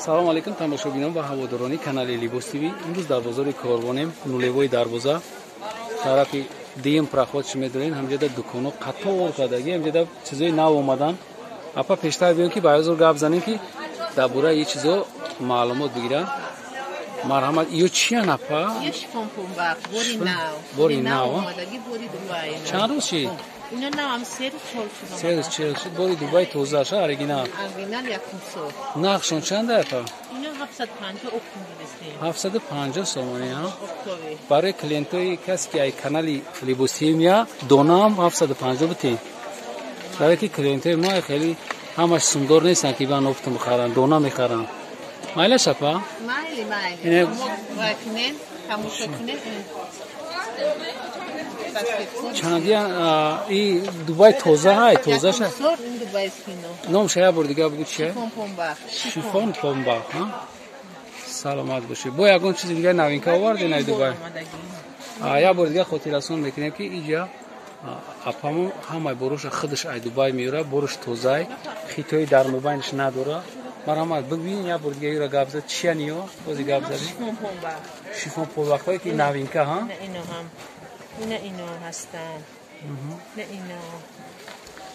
Салом алейкум, тамошобинон ва ҳаводорони канали Либос ТВ. Имрӯз дар бозори Корвонем, нулевой дарвоза, тарафи дуюм проход чи медонед, ҳамҷода дуконо қатор кардаги, ҳамҷода чизои нав омадан. Апа, пештар биён, ки ба ҳазор гап занем, ки дар бораи ин чизо маълумот бигирам. Марҳамат, ё чиян, апа? Ё шифон пунбақ, бори нав. Бори нав, а? Омадаги, бори Дубай. Чанд рӯз шид? Ино навам 3 рӯз, 4 шуд. 3 рӯз, 4 рӯз шуд. Бори Дубай, тозаша, оригинал. Оригинал, якум сорт. Нархшон чанда, апа? Ино 750 оптом дидистем. 750 сомонӣ, а? Оптовый. Барои клиентои касе ки ай канали Либосимия донаам 750 бутем, барое ки клиентои мо хеле ҳамаш сумдор нестанд, ки бан оптом бихаранд, дона мехаранд. Майлаш, апа? Майли, майли. Ине- Мо вай кунем, тамошо кунем. Чандия и Дубай тоза ҳай, тозаша? Якум сорт ин дубайский ино. Номша як бор дига бугу, чия? Шифон пунбақ. Шифон помбақ, ҳа? Саломат бошед. Бо ягон чизи дига новинка оварден ай Дубай? Як бор дига хотиррасон мекунем, ки иҷа апамо ҳамаи бороша худаш ай Дубай меёра, борош тозай, хитои дар мобайнаш надора. Марҳамат, бибин, як бор дига юра гап зад, чия ниё бози гап задӣ? Шифон пунбақ. Шифон помбақҳое ки новинка, ҳа? Ина ино ҳам. Ина ино ҳастанд. На ино.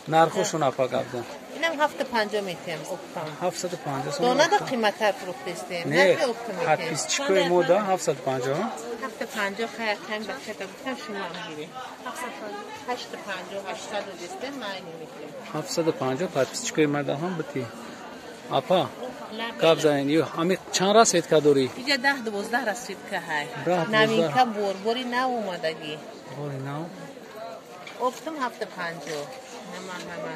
Нархошон, апа, гап зан. Инам 750 метем оптом. 750 сомон. Дона да қиматтар фурӯхтестем. Не, Нархи оптом метем. подписчикои мо да 750? 750, хая кам бачата гуфтам, шумо ҳам гиред. 850, 800 дидистем, майни метем. 750 подписчикои ма да ҳам бити. Апа, гап занед, ё ҳами чанд расцветка дорӣ? Иҷа 10-12 расцветка ҳай. 10-12. Новинка бор, бори нав омадагӣ. Бори нав. Оптом 750. Нама ҳама.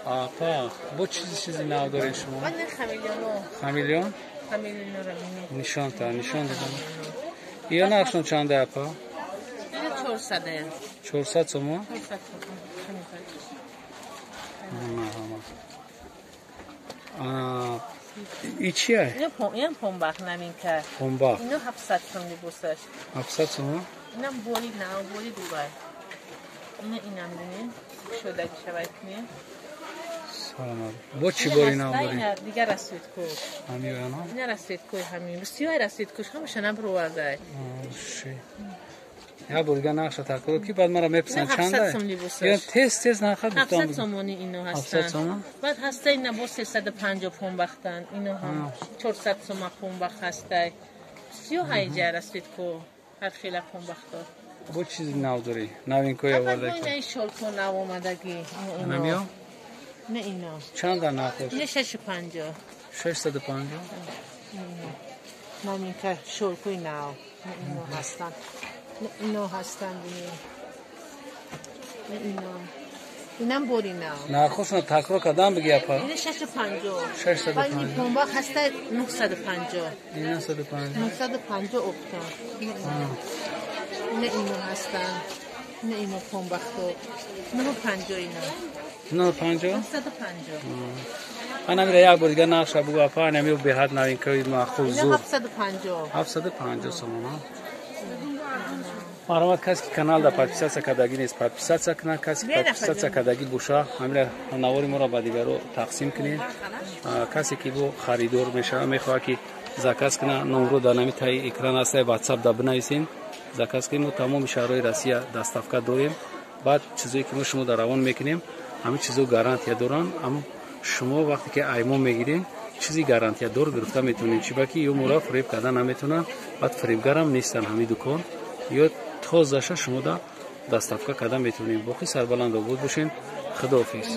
Апа, бо чизи нав доред шумо? Ман не хамелеоно. Хамелеон? Хамелеонро бинед. Нишон та, нишон дидам. Ё нархшон чанда, апа? Ина 400. 400 сомон? 400 сомон. Марҳамат. И чия? Ино пом, инам помбақ, новинка. Помбақ. Ино 700 сом либосаш. 700 сомон? Инам бори нав, бори Дубай. Ина инам бинед. Шудаги шавай кунед. Саломат. Бо чӣ бори нав дорӣ? Ина дигар расцветко. Ҳамиёна? Ина расцветкои ҳамин. Бисёр расцветкош ҳамаша набровардай. Як бор дига нақша такрор ки, баъд мара мепурсанд. Ина 700 чанда. сом либосаш. Ё тез тез нарха гуфтам. 700 сомонӣ ино 700 ҳастанд. сомон? Баъд ҳаста ина бо 350 помбахтанд. Ино ҳам 400 сома помбах ҳастай. Бисёр ҳайҷа расцветко, ҳар хела помбахто. Бо чизи нав дорӣ, новинкои Баъд оварда? бо ина шолко нав омадагӣ. Ино ино. Намиё? Не, ино. Чанда нархош? Ина 650. 650. Новинка шолкои нав. Не, ино ҳастанд. Не, ино ҳастанд, бинед. Не, ино. Инам бори нав. Нархошона такрор кардан биги, апа. Ина 650. 650. Ва ини помбах ҳаста 950. 950. 950 оптом. Ина ино ҳастанд. Ина ино помбахто. 950 ино. 950. 950. Анамира як бор дига нархша бугу, апа, анамиё беҳад новинкаи маъқул. Ина зур. 750. 750 сомон. Марҳамат, касе ки канал да подписаться кардагӣ нест, подписаться кунад. Касе ки подписаться кардагӣ боша, ҳамира навори моро ба дигаро тақсим кунед. Касе ки бо харидор мешавад, мехоҳад ки заказ кунад, номро дар нами таи экран аста, ватсап да бинависем, заказ кунем. Мо тамоми шаҳрҳои Россия доставка дорем. Баъд чизое ки мо шумо дар равон мекунем, ҳамин чизо гарантия доранд. Аммо шумо вақте ки ай мо мегирем, чизи гарантиядор гирифта метавонем, чи баки ё моро фиреб карда наметавонанд, баъд фиребгарам нестанд. Ҳамин дукон ё тозаша шумо да доставка карда метавонем. Боқӣ сарбаланд обод бошем. Худоҳофиз.